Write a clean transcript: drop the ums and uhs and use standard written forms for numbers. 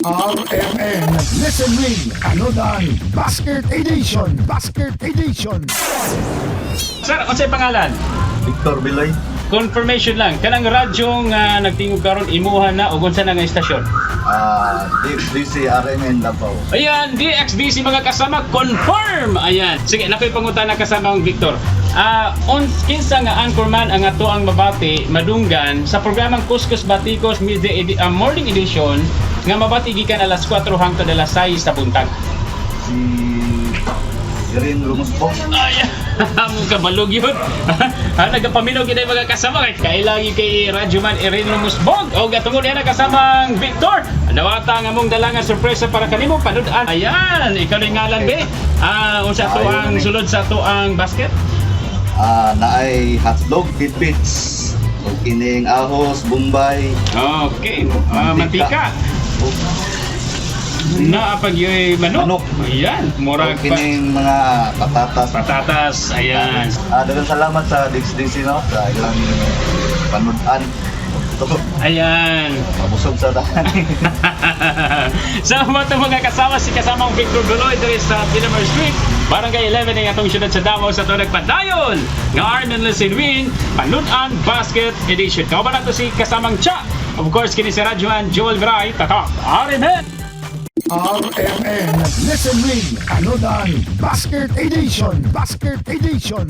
RMN Listen Ring Panudan Basket Edition. Basket Edition. Sir, unsay pangalan? Victor Biloy. Confirmation lang, kanang radyo nga nagtingog karon, imuha na ug unsa na nga istasyon? DXDC RMN Davao. Ayan, DXDC, mga kasama, confirm! Ayan. Sige, nakoy pangutana, kasamang Victor. On kinsa nga anchorman ang ato ang mabati madunggan sa programang Kuskus Batikos Midday Morning Edition nga mabati gikan alas 4 hangtod alas 6 sa buntag? Si Irene Lumusbok. Ay, mo kabalog yun. Nagapaminaw gid ay mga kasama kay kailangan kay Radyoman Irene Lumusbog. O gatungod yan kasamang Victor. Nawata nga mong dala nga sorpresa para kanimo panud-an. Ayan, ikaw ning ngalan be. Unsa to Ayon ang na ni. sulod sa to ang basket? Naay hotdog, tidbits. O kining ahos, Bombay. Okay, mantika. O Naa pag yoy manok. Manok. Ayan, murag pa. Kining mga patatas. Patatas, ayan. Daghang salamat sa DXDC, no, sa ilang panud-an. Ito, Ayan. mabusog sa tanan. Sa mga mga kasama, si kasamang Victor Buloy diri sa Pinamar Street, Barangay 11 ng atong syudad sa Davao sa itong nagpadayon nga Armin Listen Win Panudan Basket Edition. Kauban nato si kasamang Cha. Of course, kini si Radyoman Joel Bray, Tatak RMN! RMN Listen Ring Panudan Basket Edition. Basket Edition.